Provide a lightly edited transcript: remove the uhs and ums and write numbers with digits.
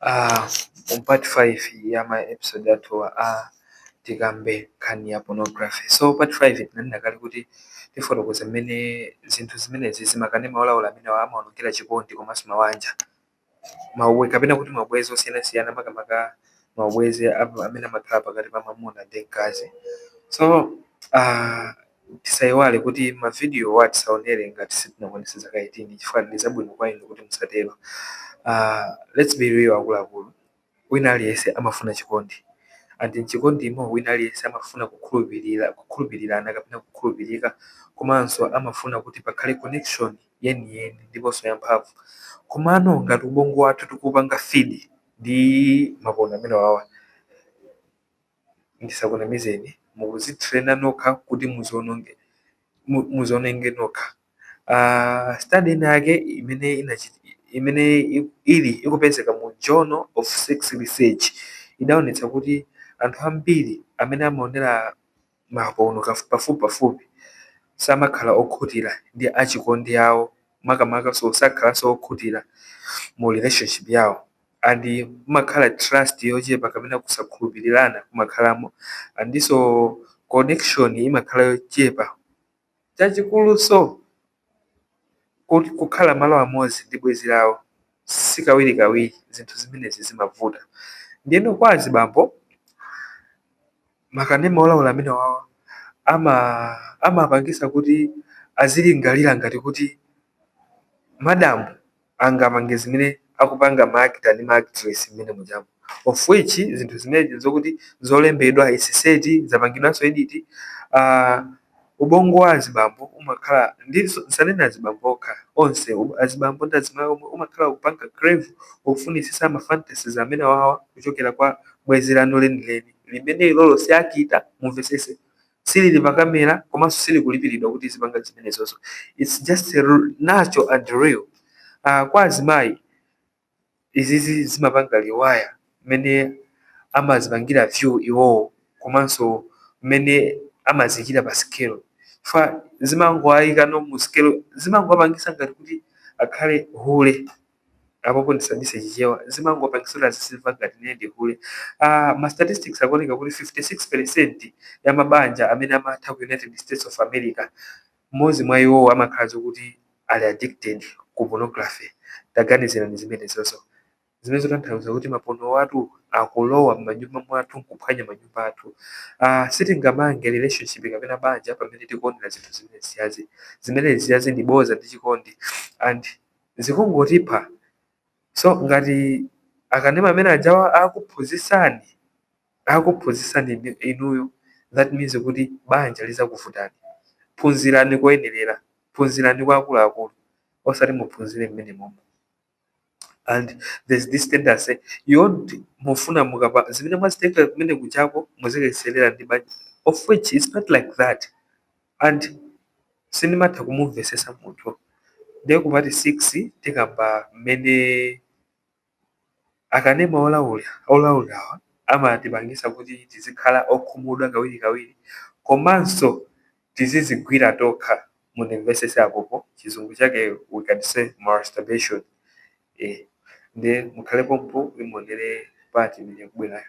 Mu part 5 ya ma episode athu a Tikambe Nkhani ya Pornography. So part 5 tinanena kale kuti tifotokoza mmene zinthu zimenezi, zimakanema olaula amene amaonongera chikondi komanso mawanja, maubwe kapena kuti maubwezi osiyanasiyana, makamaka maubwezi amene amakhala pakati pa mwamuna ndi mkazi. So tisayiwale kuti mavidiyo wa tisaonere ngati sitinakwanitse zaka 18, chifukwa ndi zabwino kwa inu kuti musatero. Let's be real, akuluakulu, wina aliyense amafuna chikondi, and mchikondimo wina aliyense amafuna kukhulupirira, kukhulupirirana kapena kukhulupirika, komanso amafuna kuti pakhale connection yeniyeni ndiponso yamphamvu. Komano ngati ubongo wathu tikupanga feed ndi ma porno amene wawa, ndisakunamizeni, mukuzitraina nokha kuti muziononge, muzionenge nokha. Study ina yake imene ili ikupezeka mu Journal of Sex Research idaonetsa kuti anthu ambiri amene amaonera ma porno pafupi pafupi samakhala okhutira ndi achikondi awo, makamaka so sakhalanso okhutira mu relationship yawo, and kumakhala trust yochepa kapena kusakhulupirirana kumakhalamo, andinso connection imakhala yochepa. Chachikuluso kuti kukhala malo amodzi ndi bwenzi lawo sikawirikawiri, zinthu zimenezi zimavuta. Ndiyeno kwa azibambo, makanema olaula amene wawa amapangisa kuti azilingalira ngati kuti madamu angapange zimene akupanga ma actor ndi ma actress mmene mujamo, of which zinthu zimene zokuti zolembedwa is set, zapangidwanso edit. Ubongo wa azibambo umakhala ndiso, nsanene azibambo okha, onse azibambo ndi azimayi omwe, umakhala kupanga crave, ukufunisisa ma fantasies amene wawa kuchokera kwa bwenzi lanu lenileni limene ilolo si actor. Mumvesese, silili pa kamera komanso silikulipiridwa kuti zipanga zimenezozo. It's just natural and real. Kwa azimayi izizi zimapanga rewire mmene amazipangira view iwowo komanso mmene amaziyikira pa scale. Fa zimangowayikano mu scale, zimangowapangisa ngati kuti akhale hule. Apopo ndisabise Chichewa, zimangowapangisa kuti azizimva ngati ine ndi hule. Ma statistics akuoneka kuti 56% ya mabanja amene amatha ku United States of America, mmodzi mwa iwowo amakhala zokuti ali addicted ku pornography. Taganizirani zimenezozo, zimene zotanthauza kuti ma porno wathu akulowa m'manyumba mwathu nkuphwanya manyumba athu. Sitingamange relationship kapena banja pamene tikuonera zinthu zimene ziyazi. Zimene ziyazi ndi boza ndi chikondi and zikungotipha. So ngati akanema amene ajawa akuphunzitsani inuyo, that means kuti banja lizakuvutani. Phunzirani koyenerera, phunzirani kwa akuluakulu, osati muphunzire mmene momwe. And there's this tendency you want, mufuna mukapa zimene mwazitenga kumene kuchako muzikeserera ndi banja, of which it's not like that, and sindimatha kumumvesesa munthu. Ndiye ku part 6 tikamba mmene akanema olaulawa amatipangisa kuti tizikhala okhumudwa kawirikawiri komanso tizizigwira tokha. Mundimvesese apopo, Chizungu chake we can say masturbation. Ndiye mukhale pompo, imuonere part imene ikubwerayo.